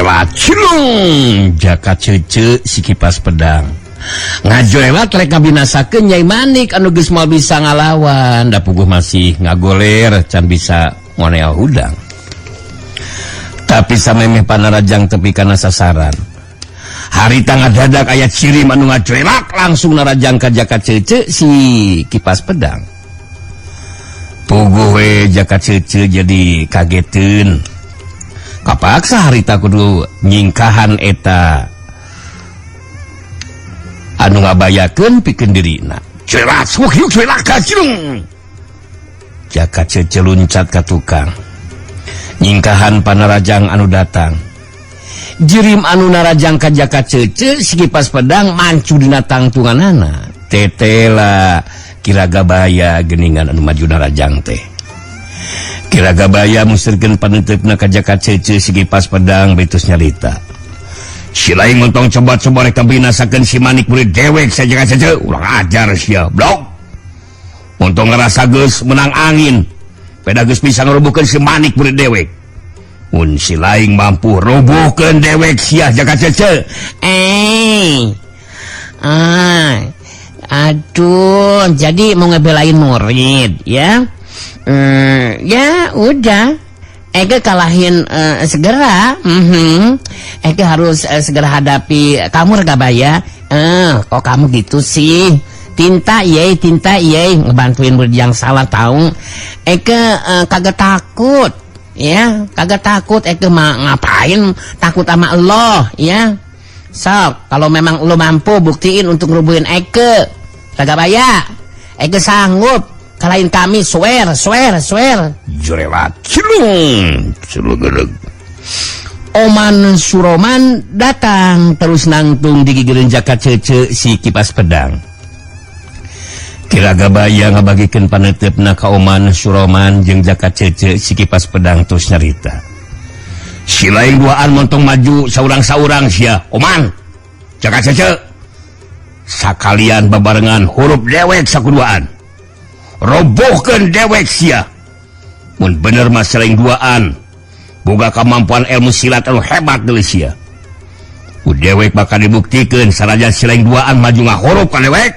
Jurelat cilung Jaka Cece si kipas pedang ngajurewat rek ngabinasakeun Nyai Manik anu geus moal bisa ngalawan da puguh masih ngagoler can bisa ngonel hudang. Tapi samemeh panarajang tepi kana sasaran harita ngadadak aya cirim anu ngajrelak langsung narajang ka Jaka Cece si kipas pedang. Puguh we Jaka Cece jadi kageteun. Kapaksa harita kudu nyingkahan eta anu ngabayakeun pikeun dirina. Jrelak suk jrelak kacilung. Jaka Cece luncat ka tukang. Nyingkahan panarajang anu datang. Jirim anu narajang ka Jaka Cece si kipas pedang mancu dina tangtunganana. Tetela Kiragabaya geningan anu maju narajang teh. Kiragabaya musirkeun paneuteup ka Jaka Cece si kipas pedang betus nyarita. Si lain montong coba-coba rek binasakeun si Manik murid dewek sa Jaka Cece ulah ajar sia blok. Montong ngarasa geus menang angin. Peda geus bisa ngarobohkeun si Manik murid dewek. Mun si lain mampu robohkeun dewek sia Jaka Cece. Aduh, jadi mau ngebelain murid ya? Ya udah, Eke kalahin segera. Eke harus segera hadapi kamu Regabaya. Kok kamu gitu sih? Tinta ye, ngebantuin murid yang salah tahu. Eke kagak takut, ya, kagak takut. Eke mah ngapain takut sama Allah, ya? Sok, kalau memang lo mampu buktiin untuk ngerubuhin Eke Regabaya, Eke sanggup kalahin kami, swear, swear, swear. Jurewat cilung, cilung gereg. Oman Suroman datang terus nangtung di gigireun Jaka Cece si kipas pedang. Kiragabaya ngabagikeun paneuteup ka Oman Suroman jeung Jaka Cece si kipas pedang terus nyarita. Si lain duaan montong maju saurang-saurang sia Oman Jaka Cece sakalian babarengan hurup dewek sakuduaan robohkeun dewek sia. Mun bener mah selain duaan boga kemampuan ilmu silat anu hebat deui sia. Ku dewek bakal dibuktikeun sanajan si lain duaan maju ngahurup ka dewek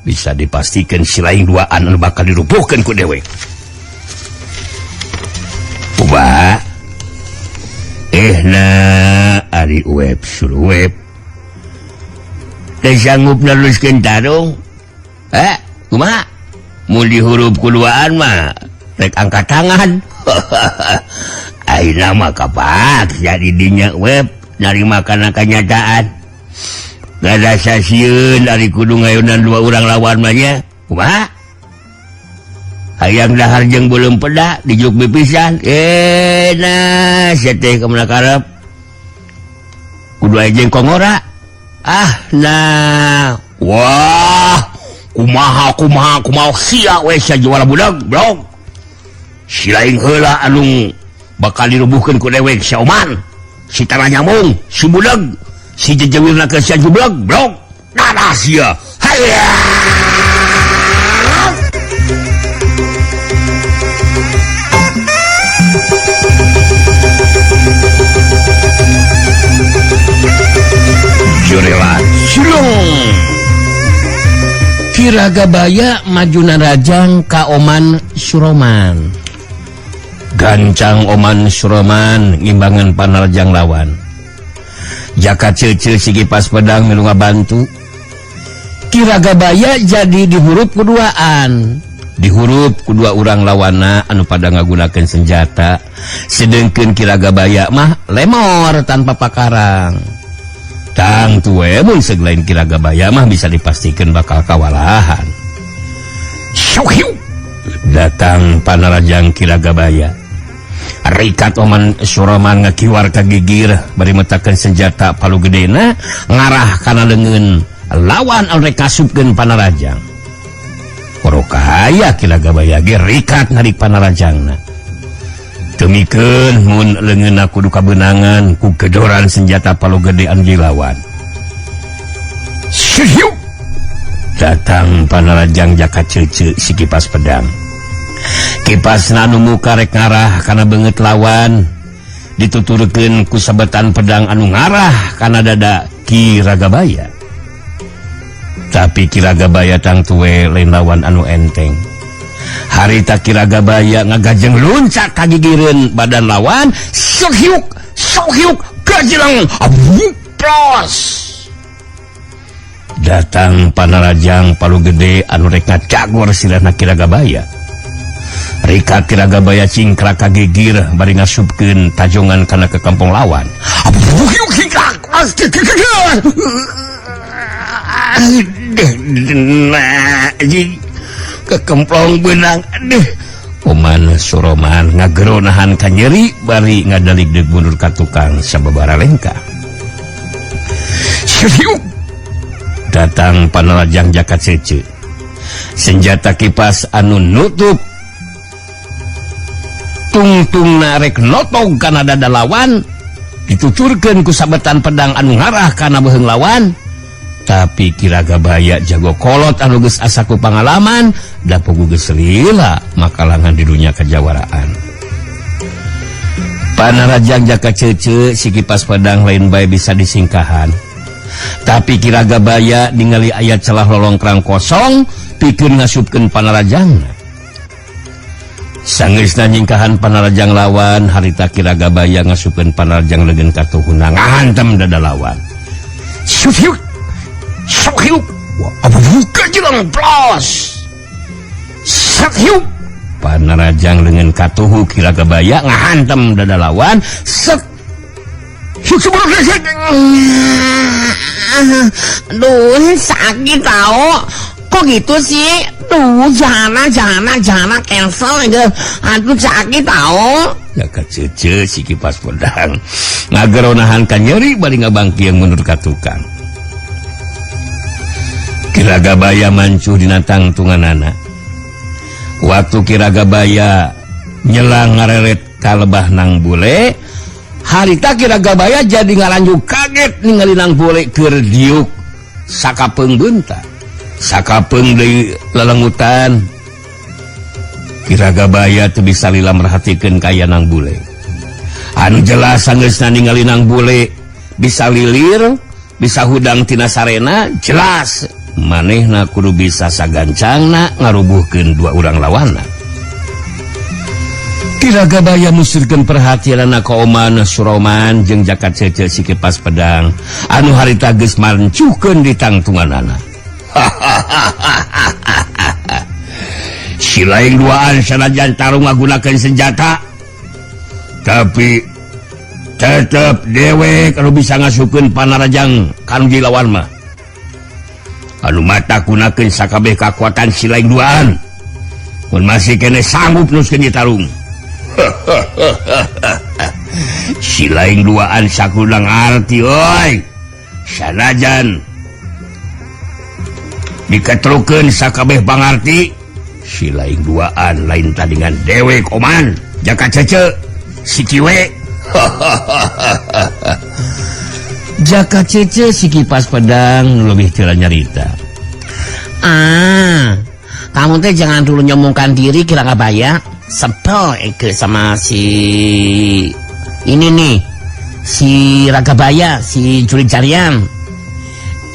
bisa dipastikan si lain duaan anu bakal dirubuhkeun ku dewek. Uba nah ari web suruh web teh sanggup neruskeun tarung kumaha mun dihurup kuduaan mah rek angkat tangan. Ayeuna mah kapaksa di dinya web narima kana kanyataan ngarasa sieun ari kudu ngayunan dua urang lawan mah nya kumaha hayang dahar jeung beuleum peda dijuk pipisan nah sia teh kumaha karep kudu aya jeung kongora ah nah wah kumaha kumaha kumaha sia we sia juara budak blog si lain heula anu bakal dirubuhkeun ku dewek si Oman si tanah nyambung si budak si jejewirna ke sia jublog blog dadah sia hayya. Jurela cilung Kiragabaya maju narajang ka Oman Suroman. Gancang Oman Suroman ngimbangan panarajang lawan. Jaka Cece si kipas pedang milu ngabantu. Kiragabaya jadi dihurup kuduaan. Dihurup kedua urang lawana anu pada ngagunakeun senjata. Sedengkeun Kiragabaya mah lemor tanpa pakarang. Tang tuwe mun seglain Kiragabaya mah bisa dipastikan bakal kawalahan. Syuhiu datang panarajang Kiragabaya. Rikat Oman Suroman ngakiwar ka gigir bari metakeun senjata palu gedena ngarah kana leungeun lawan anu rek kasupkeun panarajang. Korokaya Kiragabaya ge rikat narik panarajangna. Temikeun mun leungeunna kudu kabeunangan ku gedoran senjata palu gede anu dilawan. Syuhiu datang panarajang Jaka Cece si kipas pedang. Kipas anu muka rek ngarah kana beungeut lawan. Dituturkeun ku sabetan pedang anu ngarah kana dada Ki Ragabaya. Tapi Ki Ragabaya tangtuwe lain lawan anu enteng. Harita Ki Ragabaya ngagajeng luncat ka gigireun badan lawan, sok hiuk, sok hiuk, gajilang, plos. Datang Panarajang Palu Gede anu rek ngacagor sirahna Ki Ragabaya. Rika Ki Ragabaya cingkrak ka gigir bari ngasupkeun tajongan kana ke kampung lawan. Kekemplong benang aduh. Oman Suroman ngagero nahan ka nyeri bari ngadalig-deg mundur ka tukang sababara lengkah. Datang Panarajang Jaka Cece. Senjata kipas anu nutup tungtung narek notog kana dada lawan dituturkeun ku sabetan pedang anu ngarah kana beuheung lawan. Tapi Ki Ragabaya jago kolot anu geus asa ku pangalaman da pugu geus lila makalangan di dunia kejawaraan. Panarajang Jaka Cece si kipas pedang lain bae bisa disingkahan. Tapi Ki Ragabaya ningali aya celah lolongkrang kosong pikeun ngasupkeun panarajangna. Sanggeusna nyingkahan Panarajang lawan harita Ki Ragabaya ngasupkeun Panarajang leungeun katuhuna ngahantem dada lawan. Syuk sok hiup, buka jelang plos. Sok hiup, Panarajang leungeun katuhu Ki Ragabaya ngahantem dada lawan. Sok hiup, aduh sakit tau. Kok gitu sih? Tuh jana jana jana cancel aja. Aduh sakit tau. Ya kecece si kipas pedang ngageronahan ka nyeri bari ngabangkiang mundur ka tukang. Ki Ragabaya mancuh dina tangtunganana. Waktu Ki Ragabaya nyelang ngareret ka lebah nang bule, harita Ki Ragabaya jadi ngalanjut kaget ningali nang bule keur diuk sakapeung beunta. Sakapeung deui lelengutan. Ki Ragabaya teu bisa lila merhatikeun kaya nang bule. Anu jelas sanggeusna ningali nang bule bisa lilir, bisa hudang tina sarena, jelas manehna kudu bisa sagancangna ngarubuhkeun dua urang lawanna. Ki Ragabaya musirkeun perhatianna ka Oman Suroman jeung Jaka Cece si kipas pedang anu harita geus mancuhkeun di tangtunganana. Si lain duaan sanajan tarung ngagunakeun senjata, tapi tetep dewek anu bisa ngasupkeun Panarajang kanu lawan mah. Anu mata gunakeun sakabeh kakuatan si lain duaan mun masih kene sanggup nuskeun tarung. Si lain duaan sakulang arti oi. Sanajan diketrukeun sakabeh pangarti si lain duaan lain tandingan dewek Oman Jaka Cece si kiwe. Jaka Cece si kipas pedang lebih teu nyarita. Ah, kamu teh jangan dulu nyombongkan diri Ki Ragabaya. Sebel Eke sama si ini nih, si Ragabaya, si Juri Jarian.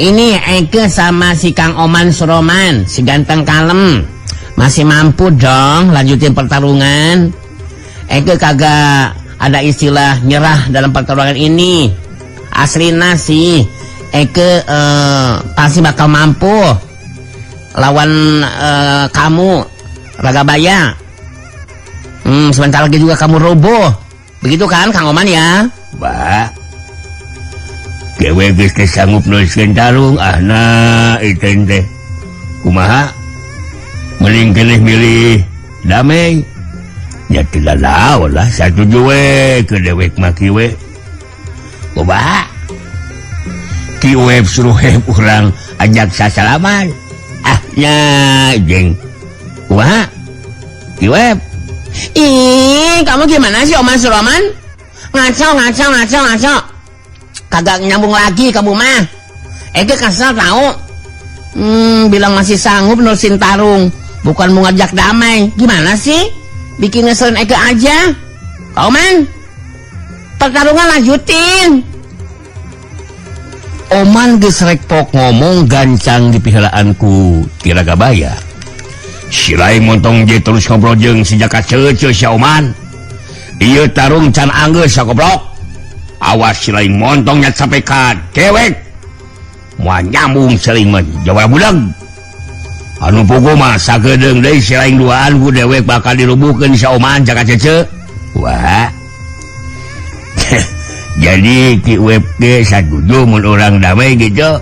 Ini Eke sama si Kang Oman Suroman, si ganteng kalem. Masih mampu dong lanjutin pertarungan. Eke kagak ada istilah nyerah dalam pertarungan ini. Aslina sih Eke pasti bakal mampu lawan kamu Ragabaya. Sebentar lagi juga kamu roboh. Begitu kan Kang Oman ya? Bah, gewe geus teh sanggup neuskeun tarung ahna iten teh. Kumaha? Mending keneh milih damai. Ya tidak lawan lah satuju we ke dewek mah kieu we. Kumaha? Ki web suruh urang ajak sasalaman. Ah nya jeung kumaha? Ki web. Ih, kamu gimana sih Oman Suroman? Ngaco, ngaco, ngaco, ngaco. Kagak nyambung lagi kamu mah. Eke kesel tahu. Bilang masih sanggup nerusin tarung, bukan mau ngajak damai. Gimana sih? Bikin ngeselin Eke aja. Kau man? Pertarungan lanjutin. Oman geus rekpok ngomong gancang dipihelaan ku Ki Ragabaya. Si lain montong je terus ngobrol jeung si Jaka Cece si Oman. Ieu tarung can anggeus sagoblok. Awas si lain montongnya sampai ka dewek. Moal nyambung seling mah jawa budak. Anu pugu mah sagedeung deui si lain duaan ku dewek bakal dirubuhkeun si Oman Jaka Cece. Wah. Jadi Ki Web ge sadudu mun urang damai gitu.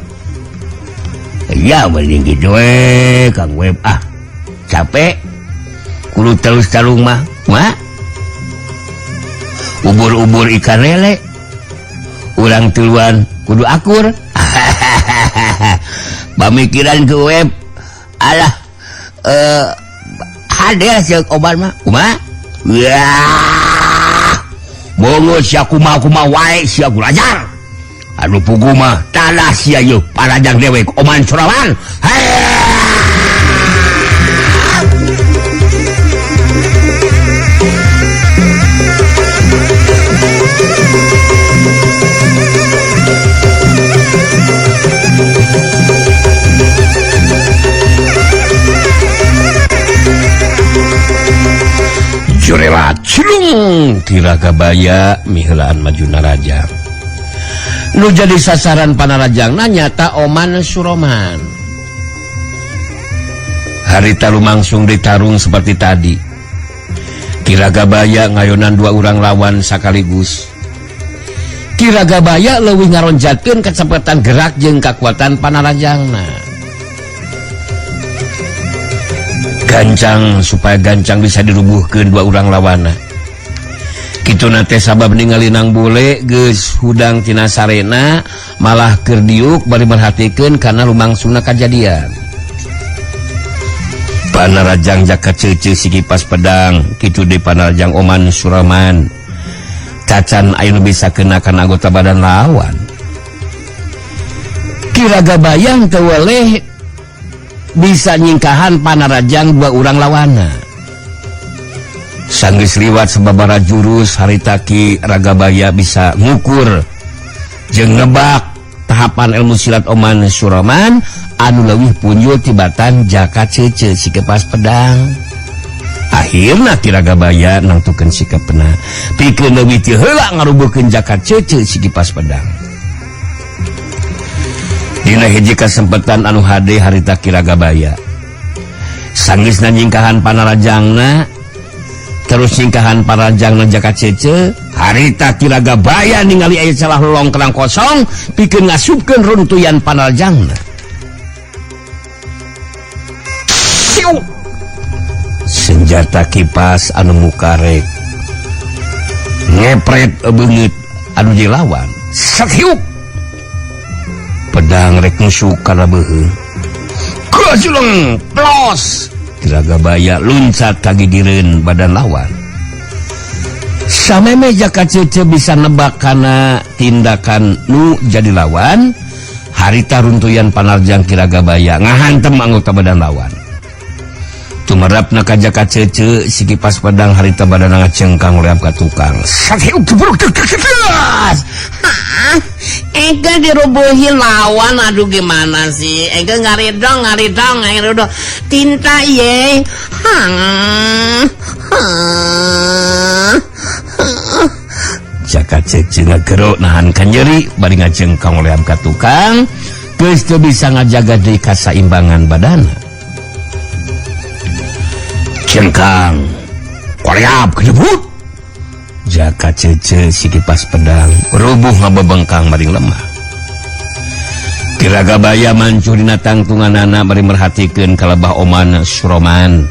Ya mending gitu we Kang Web ah. Capek kudu terus tarung mah. Wah. Ubur-ubur ikan lele. Urang tiluan kudu akur. Pamikiran Ki Web alah hade ceuk Oman mah. Kumaha? Wah. Bongo sia kumaha-kumaha wae sia gulajar. Anu pugu mah talah sia yeuh parajang dewek Oman Surawan. Jurela cilung Ki Ragabaya miheulaan maju narajang. Nu jadi sasaran panarajangna nyata Oman Suroman. Harita lumangsung ditarung seperti tadi. Ki Ragabaya ngayonan dua urang lawan sakaligus. Ki Ragabaya leuwih ngaronjatkeun kecepatan gerak jeung kakuatan panarajangna. Gancang supaya gancang bisa dirubuhkeun dua urang lawana. Kituna teh sabab ningali Nang Bule geus hudang tina sarena malah keur diuk bari merhatikeun kana lumangsungna kajadian. Panarajang Jaka Cece si kipas pedang kitu deui panarajang Oman Suraman. Cacan aya nu bisa kena kana anggota badan lawan. Ki Ragabaya teu weleh bisa nyingkahan panarajang dua urang lawana. Sanggeus liwat sababaraha jurus harita Ki Ragabaya bisa ngukur jeung ngebak tahapan ilmu silat Oman Suraman anu leuwih punjul tibatan Jaka Cece si kipas pedang. Akhirna Ki Ragabaya nangtukeun sikapna pikeun leuwih ti heula ngarubuhkeun Jaka Cece si kipas pedang. Dina hiji kasempatan anu hade harita Ki Ragabaya sanggeusna nyingkahan panarajangna terus nyingkahan panarajangna Jaka Cece harita Ki Ragabaya ningali aya celah lolongkrang kosong pikeun ngasupkeun runtuyan panarajangna. Senjata kipas anu mukarek ngepret beungeut anu dilawan sakiuk pedang rek nusuk kana beuheung. Gajleng plos Ki Ragabaya luncat ka gigireun badan lawan. Sameme Jaka Cece bisa nebak kana tindakan nu jadi lawan, harita runtuyan panarjang Ki Ragabaya ngahantem anggota badan lawan. Tumerapna ka Jaka Cece si kipas pedang harita badan ngacengkang leap ka tukang. Sakiuk gebruk geus. Eke dirubuhin lawan, aduh gimana sih? Eke ngaridong, ngaridong, ngaridong. Tinta ye. Jaka Cece ngagerok nahan kanyeri bari ngacengkang leap ka tukang, geus teu bisa ngajaga deui kasaimbangan badana. Cengkang koleap kejebut. Jaka Cece si kipas pedang rubuh ngabebengkang maring lemah. Ki Ragabaya mancur dina tangtunganana bari merhatikeun kalebah Oman Suroman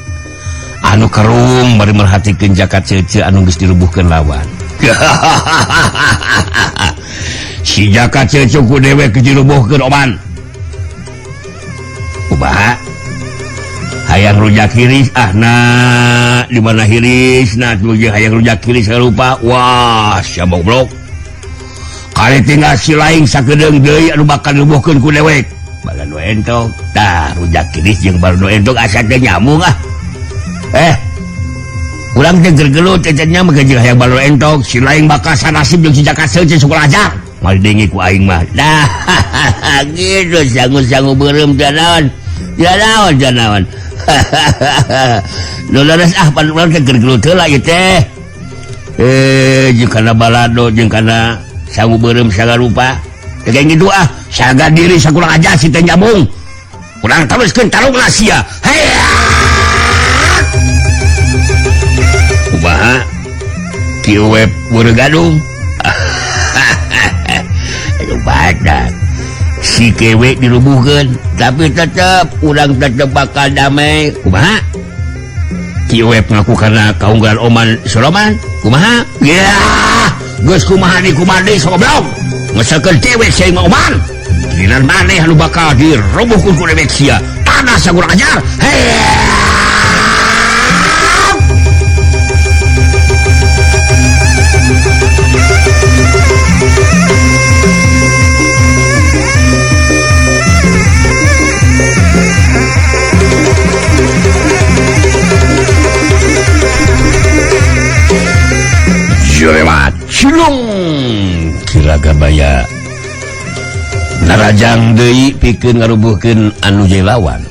anu kerung bari merhatikeun Jaka Cece anu geus dirubuhkeun lawan. Si Jaka Cece ku dewek dirubuhkeun Oman. Kumaha? Hayang rujak hiris ah nah di mana hiris nah tuh hayang rujak hiris lupa. Wah sia goblok. Kali tinggal si lain sakedeung deui anu bakal dirubuhkeun ku dewek. Balanu entok tah rujak hiris jeung balanu entok asa teh nyambung ah. Urang teh gergelut teh nya mah jeung hayang balor entok si lain bakal sanasib jeung si Jaka Seunceun sakulah ajar. Moal dengi ku aing mah. Dah gitu sangu-sangu beureum teh naon. Ya naon teh naon. Nu leres ah pan urang teh gergelut heula ieu teh. Jeung kana balado jeung kana sangu beureum sagarupa. Teh kitu ah, saga diri sakurang ajar si teh nyambung. Urang teruskeun tarungna sia. Heya! Kumaha? Kieu we beureum gadung. Aduh badak. Si kewe dirubuhkeun, tapi tetep urang tetep bakal damai. Kumaha? Kieu we ngaku kana kaunggulan Oman Soloman. Kumaha? Ya, geus kumaha di kumaha deui goblok. Ngesekeun dewek sia mah Oman. Giliran maneh anu bakal dirubuhkeun ku dewek sia. Tanah sakurang ajar. Heya! Jurewat cilung Kiragabaya narajang deui pikeun ngarubuhkeun anu jadi lawan.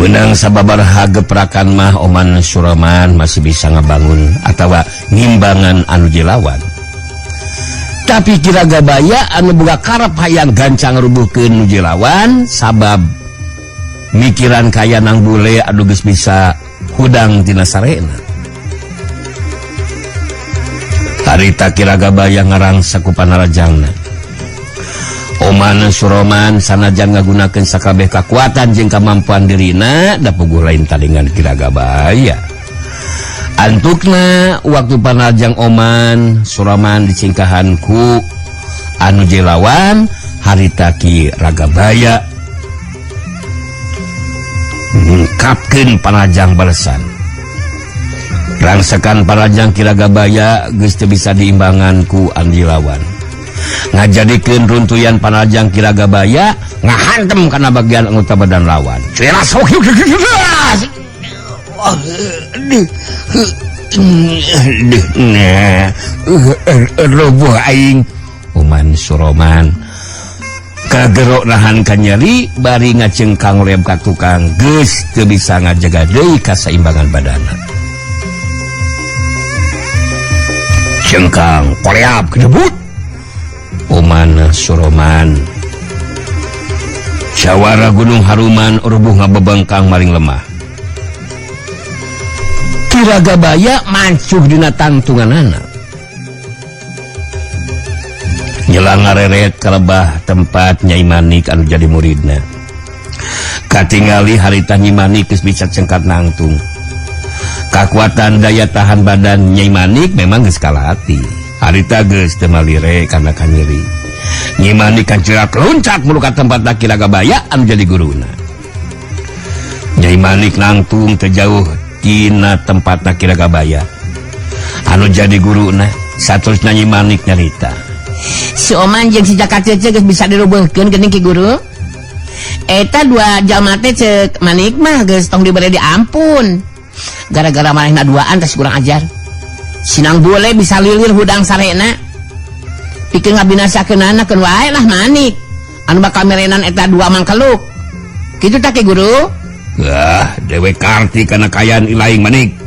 Menang sababaraha geprakan mah Oman Suraman masih bisa ngabangun atawa ngimbangan anu jadi lawan. Tapi Kiragabaya anu boga karep hayang gancang ngarubuhkeun nu jadi lawan sabab mikiran kaya nang bule anu geus bisa hudang tina sarena. Harita Kiragabaya ngarangsa ku panarajangna. Oman Suroman sanajan ngagunakeun sakabeh kakuatan jeung kamampuan dirina da puguh lain tandingan Kiragabaya. Antukna waktu panarajang Oman Suroman dicingkahan ku anu jelawan harita Kiragabaya ngungkapkeun panarajang balesan. Rangsakan panarajang Kiragabaya geus teu bisa diimbangan ku anu lawan. Ngajadikeun runtuyan panarajang Kiragabaya ngahantem kana bagian anggota badan lawan. Roboh aing Oman Suroman kagerok nahan kanyeri bari ngacengkang rem ka tukang geus teu bisa ngajaga deui kasaimbangan badanna. Cengkang koleap kedebut Oman Suroman Jawara Gunung Haruman rubuh ngabebengkang maring lemah. Kiragabaya mancuh dina tangtunganana. Nyelang ngareret ka lebah tempat Nyai Manik anu jadi muridna. Katingali harita Nyai Manik geus bisa cengkat nangtung. Kakuatan daya tahan badan Nyai Manik memang geus kalati. Harita geus teu malire kana kanyeri. Nyai Manik kancilak loncat mulu ka tempat Kiragabaya anu jadi guruna. Nyai Manik nangtung teu jauh tina tempat Kiragabaya anu jadi guruna. Saterusna Nyai Manik nyarita, si Oman jeung si Jaka Cece geus bisa dirubuhkeun geuning ki guru. Eta dua jalma teh ceuk Manik mah geus tong dibere diampun. Gara-gara manehna duaan teh kurang ajar. Sinang bule bisa lilir hudang sarena. Pikeun ngabinasakeunana keun wae lah Manik. Anu bakal merenan eta dua mangkeluk. Kitu tah ki guru? Wah, dewek karti kana kayan ilaing Manik.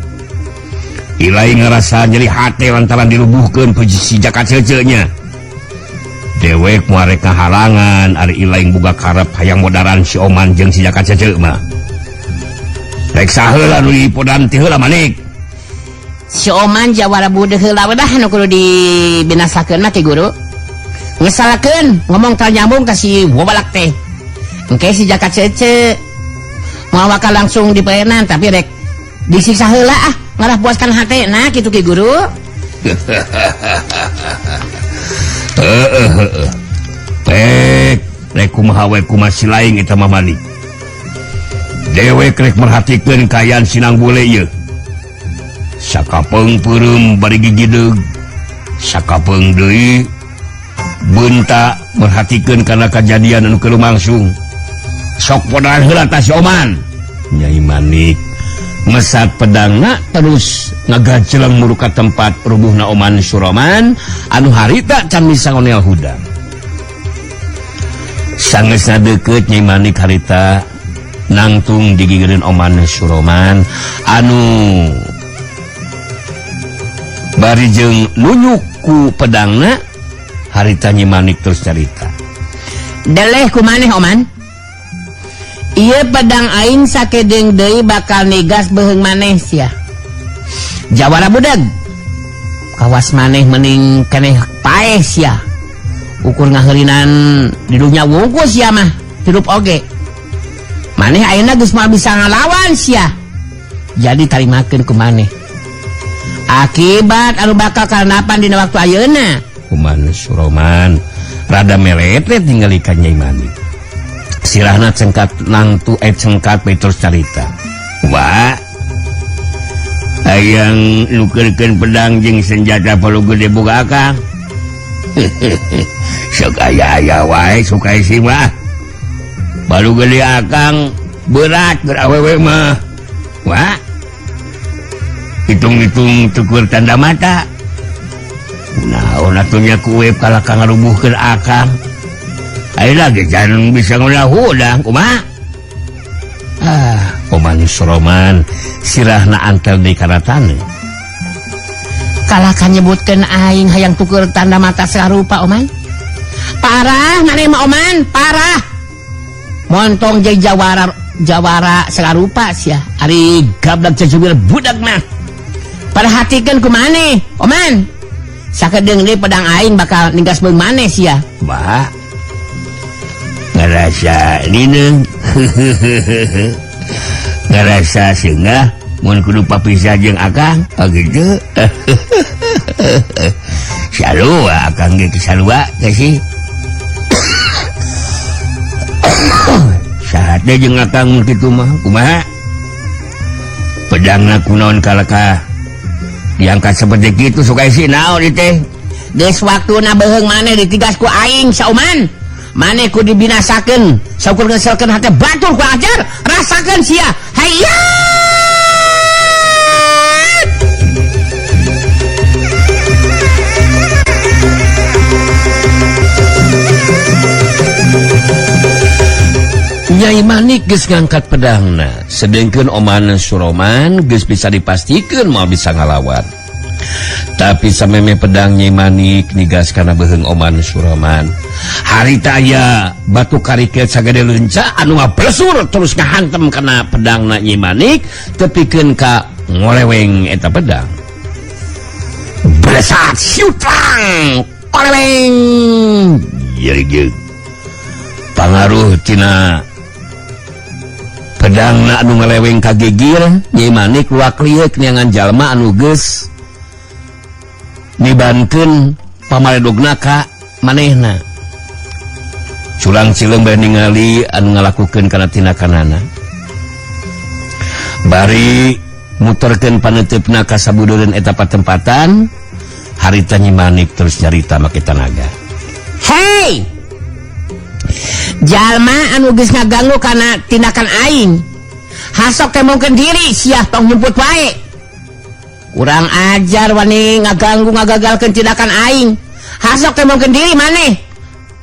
Ilaing ngarasa nyeri hate lantaran dirubuhkeun ku si Jaka Cece-nya. Dewek moal rek ngahalangan ari ilaing boga karep hayang modaran si Oman jeung si Jaka Cece mah. Rek saheula nu dipodan ti heula Manik. Si Oman jawara budeuh heula we dah nu kudu dibinasakeun mah ki guru. Ngesalakeun ngomong teu nyambung ka si wobalak teh. Engke si Jaka Cece moal bakal langsung diperenan tapi rek disiksa heula ah ngarah puaskan hatena kitu ki guru. Heeh. Rek rek kumaha we kumaha si laing eta mah Manik. Dewek rek merhatikeun kaayaan sinang bule ieu. Sakapeung peureum bari gigideug. Sakapeung deui beunta merhatikeun kana kajadian anu keur lumangsung. Sok podaran heula tah si Oman. Nyai Manik Mesat pedangna terus ngagajeleng muru ka tempat rubuhna Oman Suroman anu harita can bisa ngonel hudang. Sangesna deukeut Nyai Manik harita nangtung digigireun Oman Suroman anu bari jeung nunyuk ku pedangna harita Nyi Manik terus carita. Deleh ku maneh Oman. Ieu pedang aing sakedeung deui bakal nigas beuheung maneh sia. Jawara budak. Kawas maneh mending keneh paeh sia. Ukur ngaheurinan di dunya wungkul sia mah hirup oge. Maneh ayeuna geus moal bisa ngalawan sia. Jadi tarimakeun ku maneh. Akibat anu bakal karenapan dina waktu ayeuna. Oman Suroman rada meletret ningali ka Nyai Manik. Sirahna cengkat nangtu cengkat bae terus carita. Wah. Hayang nukeurkeun pedang jeung senjata palu gede boga akang. Sok aya-aya wae Sukaisi mah. Palu gede akang berat keur awewe mah. Wah. Hitung-hitung tukur tanda mata. Naon atuh nya kuwe kalah ka ngarubuhkeun akang. Ayeuna ge can bisa ngulah hudang kumaha? Ah, Oman Suroman sirahna antel deui kana taneuh. Kalah ka nyebutkeun aing hayang tukur tanda mata sarupa Oman. Parah maneh mah Oman, parah. Montong jeung jawara jawara sarupa sia. Ari gablak cecubir budak mah. Perhatikeun ku maneh, Oman. Sakedeung deui pedang aing bakal ninggas beung maneh sia. Bah. Ngarasa nineung. Ngarasa seungah mun kudu papisah jeung akang. Oh gitu. Sarua akang ge sarua teh sih. Saha teh jeung akang mun kitu mah kumaha? Pedangna kunaon kalakah? Diangkat seperti kitu Sukaisi naon ieu teh? Geus waktuna beuheung maneh ditigas ku aing sauman. Maneh ku dibinasakeun, saukur ngeselkeun hate batur ku ajar, rasakeun sia. Hayya! Nyai Manik geus ngangkat pedangna, sedengkeun Oman Suroman geus bisa dipastikeun moal bisa ngalawan. Tapi sameme pedang Nyai Manik nigas kana beuheung Oman Suroman. Harita aya batu karikil sagede leunca anu ngablesur terus ngahantem kana pedangna Nyai Manik tepikeun ka ngoleweng eta pedang. Blesat siutrang oleweng jeurgeug. Pangaruh tina pedangna anu ngaleweng ka gigir Nyai Manik luak-lieuk neangan jalma anu geus nibankeun pamaledogna ka manehna. Culang cileung bae ningali anu ngalakukeun kana tindakanana. Bari muterkeun paneuteup ka sabudeureun eta patempatan, harita Nyi Manik terus nyarita make tanaga. Hei! Jalma anu geus ngaganggu kana tindakan aing. Hasok teh mungkin diri sia tong nyumput wae. Kurang ajar wani ngaganggu ngagagalkeun tindakan aing. Hasok teh mungkin diri maneh.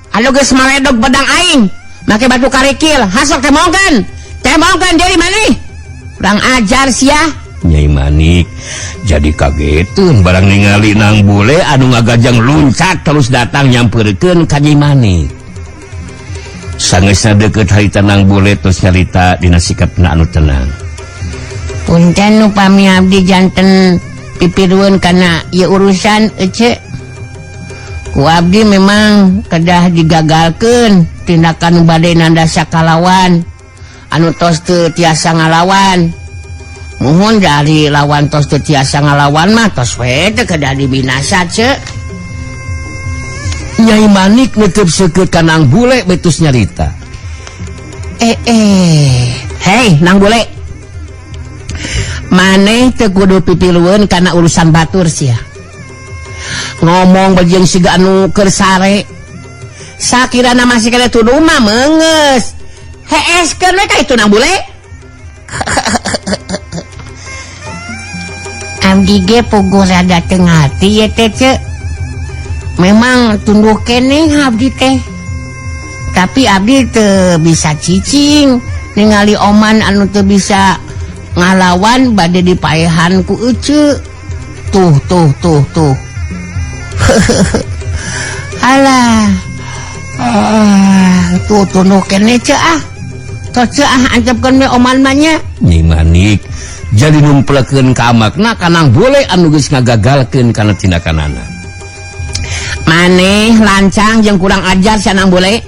Anu geus maledog pedang aing, make batu karikil, hasok teh mungkin. Teh mungkin diri maneh. Kurang ajar sia. Nyai Manik jadi kagetun barang ningali nang bule anu ngagajang luncat terus datang nyamperkeun ka Nyai Manik. Sangeusna deukeut harita nang bule terus nyarita dina sikapna anu tenang. Punten upami abdi janten pipirueun kana ieu urusan ece. Ku abdi memang kedah digagalkeun tindakan nu bade nanda sakalawan anu tos teu tiasa ngalawan. Muhun dari lawan tos teu tiasa ngalawan mah tos we teu kedah dibinasa ce. Nyai Manik neuteub seukeut ka nang bule betus nyarita. Hei nang bule. Maneh teu kudu pipilueun kana urusan batur sia. Ngomong bejeng siga anu keur sare. Sakirana masih kana tuduh mah meungeus. Heeskeun we ka itu nang bule. Abdi ge puguh rada teu ngarti ye teh ce. Memang tunduh keneh abdi teh. Tapi abdi teu bisa cicing ningali Oman anu teu bisa ngalawan bade dipaehan ku ece. Tuh tuh tuh tuh. Alah. Tuh tunduh keneh ce ah. Tuh ce ah antepkeun we Oman mah nya. Nyi Manik jadi numplekeun ka amakna kanang bule anu geus ngagagalkeun kana tindakanana. Maneh lancang jeung kurang ajar sanang bule.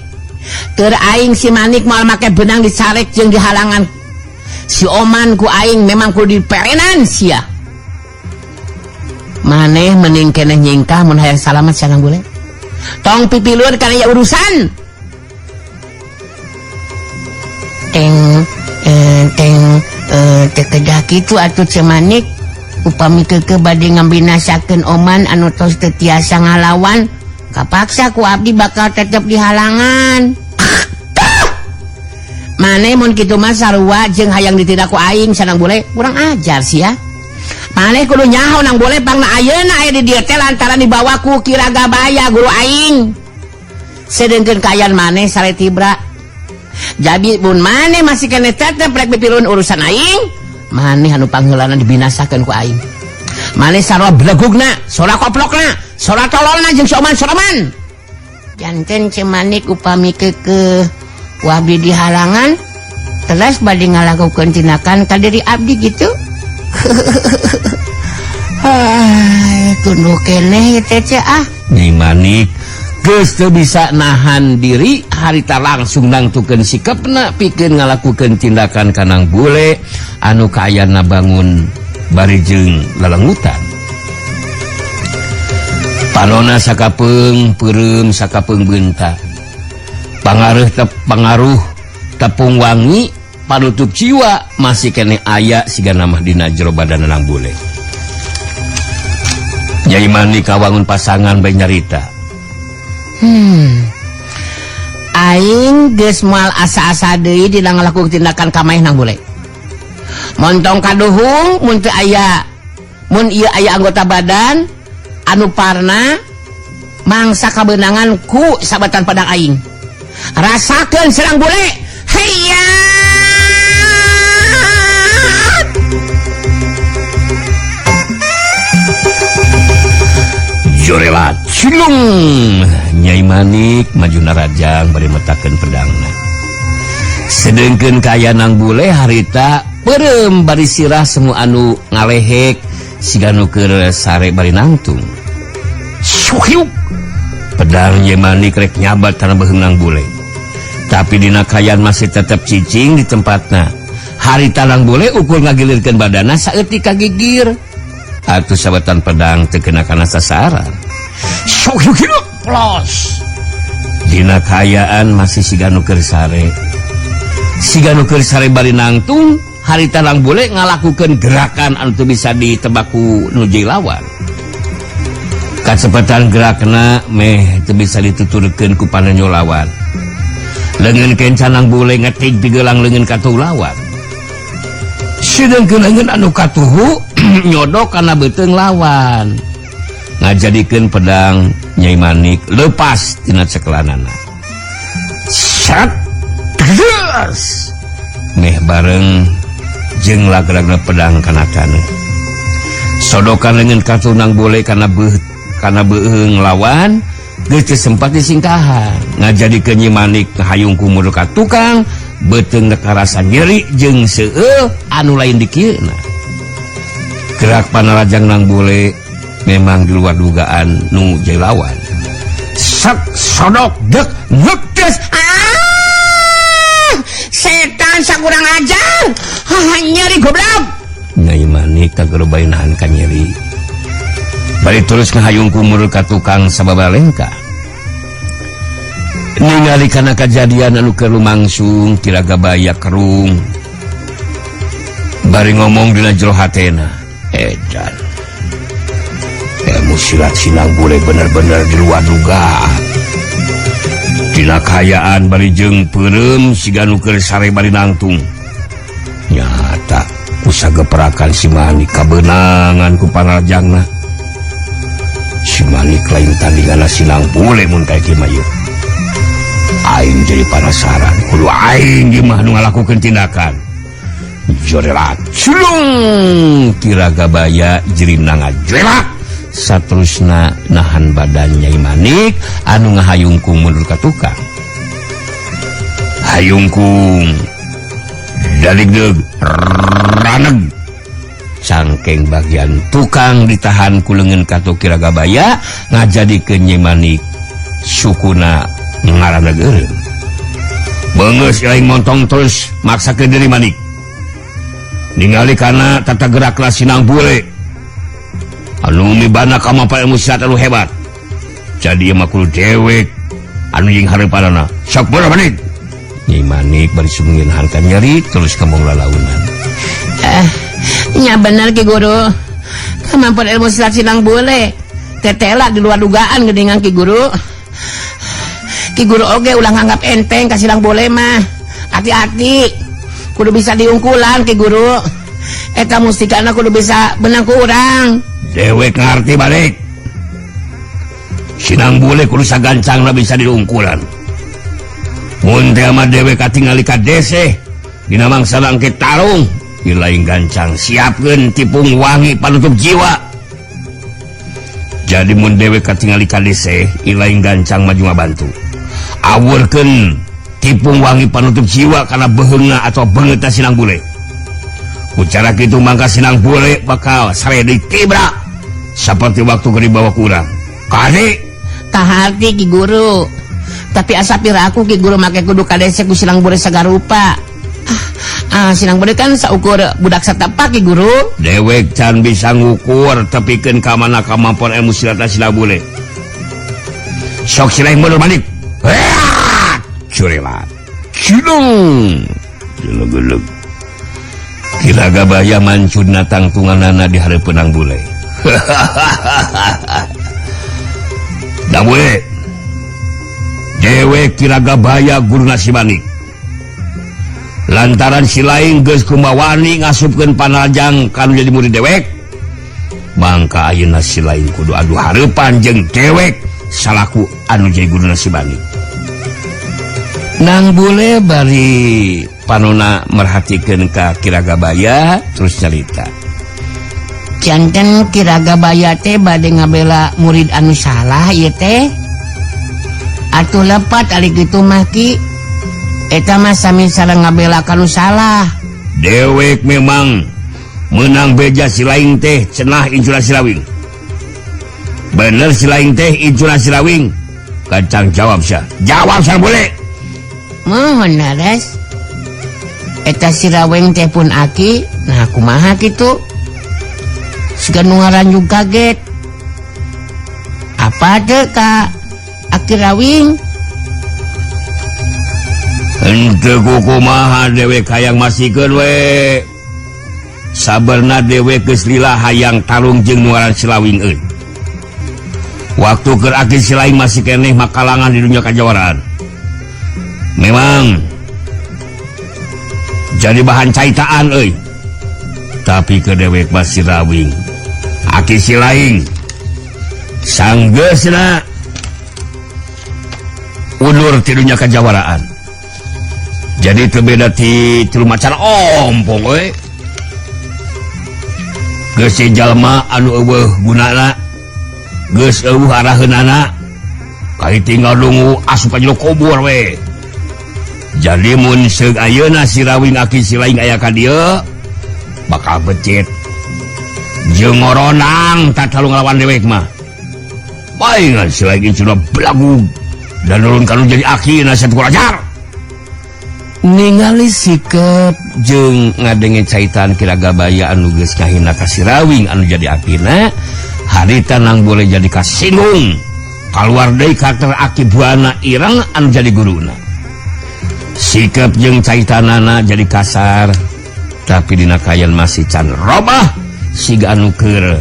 Keur aing si Manik moal make benang dicarek jeung dihalangan. Si Oman ku aing memang kudu diperenan sia. Maneh mending keneh nyingkah mun hayang salamet sanang bule. Tong pipiluan kana ieu urusan. Teng teng teu kedah kitu atuh Ceu Manik. Upami keukeuh bade ngabinasakeun Oman anu tos teu tiasa ngalawan, kapaksa ku abdi bakal tetep dihalangan. Maneh mun kitu mah sarua jeung hayang ditindak ku aing sanang bule, kurang ajar sia. Maneh kudu nyaho nang bule pangna ayeuna aya di dieu teh lantaran dibawa ku Ki Ragabaya guru aing. Sedengkeun kaayaan maneh sare tibra. Jadi mun maneh masih keneh tetep rek pipilun urusan aing, maneh anu pangheulana dibinasakeun ku aing. Maneh sarua belegugna, sora koplokna, sora tololna jeung si Oman soroman. Janten Ceu Manik upami keukeuh ku abdi dihalangan, teras bade ngalakukeun tindakan ka diri abdi gitu. Hai, tunduh keneh teh ce ah. Nyi Manik geus teu bisa nahan diri harita langsung nangtukeun sikapna pikeun ngalakukeun tindakan kanang bule anu kaayana bangun bari jeung lelengutan. Panona sakapeung peureum sakapeung beunta. Pangaruh pangaruh tepung wangi panutup jiwa masih keneh aya siga namah dina jero badan nang bule. Nyai Manik kawangun pasangan bae nyarita. Aing geus moal asa-asa deui dina ngalakukeun tindakan ka maeh nang bule. Montong kaduhung mun teu aya, mun ieu aya anggota badan anu parna mangsa kabeunangan ku sabatan padang aing. Rasakeun serang bule. Hayya! Jorela cilung Nyai Manik maju narajang bari metakeun pedangna. Sedengkeun kaayaan nang bule harita peureum bari sirah semua anu ngalehek siga nu keur sare bari nangtung. Syuhyuk pedang Nyai Manik rek nyabat kana beuheung nang bule. Tapi dina kaayaan masih tetep cicing di tempatna. Harita nang bule ukur ngagilirkeun badana saeutik kagigir. Atuh sabatan pedang teu kena kana sasaran. Syuhyuk plos. Dina kaayaan masih siga nu keur sare. Siga nu keur sare bari nangtung, harita nang bule ngalakukeun gerakan anu teu bisa ditebak ku nu jeung lawan. Kacepetan gerakna meh teu bisa dituturkeun ku panenyo lawan. Leungeun kenca nang bule ngetik pigelang leungeun katuhu lawan. Sedengkeun leungeun anu katuhu nyodok kana beuteung lawan. Ngajadikeun pedang Nyai Manik lepas tina cekelanana. Sat tegas meh bareng jeung lagragna pedang kana taneuh. Sodokan leungeun katuhu nang bule kana beuheung lawan geus teu sempat disingkahan. Ngajadikeun Nyi Manik hayung kumur ka tukang beuteung karasa nyeri jeung seueuh anu lain dikieuna. Gerak panarajang nang bule memang di luar dugaan nu jeung lawan. Sat sodok dek ngekes. Ah! Setan sakurang ajar. Haha nyeri goblok. Nyai Manik kagerobae nahan ka nyeri. Bari terus ngahayung kumur ka tukang sababa lengkah. Ningali kana kajadian anu keur lumangsung Ki Ragabaya kerung. Bari ngomong dina jero hatena, edan. Ilmu silat sinang bule bener-bener di luar dugaan. Dina kaayaan bari jeung peureum siga nu keur sare bari nangtung. Nyata Ku sageperakan si Manik kabeunangan ku panarajangna. Si Manik lain tandinganna Sinang Bule mun kaya kieu mah ieu. Aing jadi penasaran, kudu aing ieu mah nu ngalakukeun tindakan. Jorelat culung Kiragabaya jirina ngajelak saterusna nahan badan Nyai Manik anu ngahayungkung mundur ka tukang. Hayungkung daligdeug raneg cangkeng bagian tukang ditahan ku leungeun katu Kiragabaya ngajadikeun Nyai Manik sukuna ngaraneg eureun. Beungeus aing montong terus maksakeun diri Manik. Ningali kana tata gerak Sinang Bule anu mibana kamapan ilmu silat anu hebat. Jadi ieu mah kudu dewek anu jeung hareupanana. Sok bener Manik. Nyai Manik bari sumengin harta nyeri terus kembung lalaunan. Nya bener Ki Guru. Kemampuan ilmu silat Sinang Bule tetela di luar dugaan geuningan Ki Guru. Ki Guru oge ulah nganggap enteng ka Sinang Bule mah. Hati-hati. Kudu bisa diungkulan Ki Guru. Eta mustikana kudu bisa benang ku urang. Dewek ngarti balik. Sinang Bule kudu sagancangna bisa diungkulan. Mun teh mah dewek katingali ka deseh dina mangsa langkit tarung, lain gancang siapkeun tipung wangi panutup jiwa. Jadi mun dewek katingali ka deseh, lain gancang maju ngabantu. Awurkeun tipung wangi panutup jiwa karena beheungna atau beungeutna Sinang Bule. Ku cara kitu mangka Sinang Bule bakal sare ditibra seperti waktu keur dibawa ku urang. Kade kaharti Ki Guru. Tapi asa piraku Ki Guru make kudu kadese ku Sinang Bule sagarupa. Sinang Bule kan saukur budak satapak Ki Guru. Dewek can bisa ngukur tepikeun ka mana kemampuan ilmu silat Sinang Bule. Sok silaing mundur balik. Curilat. Cilung. Geleg-geleg. Kiragabaya mancudna tangtunganana di hareupeun Nang Bule. Nang Bule. Dewek Kiragabaya guruna si Manik. Lantaran si lain geus kumawani ngasupkeun panarajang kanu jadi murid dewek, mangka ayeuna si lain kudu adu hareupan jeung dewek salaku anu jadi guruna si Manik. Nang Bule bari panona merhatikeun ka Kiragabaya terus nyarita. Janten Kiragabaya teh bade ngabela murid anu salah ieu teh. Atuh lepat ari kitu mah Ki. Eta mah sami sareng ngabela kanu salah. Dewek memang menang beja si lain teh cenah incuna Sirawing. Bener si lain teh incuna Sirawing. Kacang jawab sia. Jawab sia Bule. Mohon naras. Eta Sirawing teh pun aki, nah kumaha kitu? Siga nu ngaranjug kaget. Apa teh ka Aki Rawing? Henteu kumaha dewek hayang masikeun we. Sabarna dewek geus lila hayang tarung jeung nu ngaran Silawing euy. Waktu keur Aki Silaing masih keneh makalangan di dunia kajawaraan. Memang jadi bahan caitaan euy. Tapi ke dewek masih Rawing. Aki Silaing sanggeusna undur ti dunia kajawaraan. Jadi teu beda ti tilu macan ompong euy. Geus jalma anu eueuh gunana, geus eueuh araheunana, kai tinggal nunggu asup ka jero kubur we. Jadi mun seug ayeuna si Rawing Aki Silaing aya ka dieu bakal becit jeung ngoronang tatalu nglawan dewek mah. Paingan Silaing sudah belagu dan nurun kanu jadi aki nasihat kurajar. Ningali sikep jeung ngadenge caitan Kiragabaya anu geus ngahina ka si Rawing anu jadi akina, harita Nang Bule jadi kasinggung. Kaluar deui karakter Aki Buana Ireng anu jadi guruna. Sikep jeung caitanana jadi kasar, tapi dina kayan masih can robah siga anu keur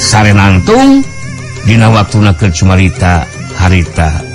sare nangtung dina waktuna keur cumarita harita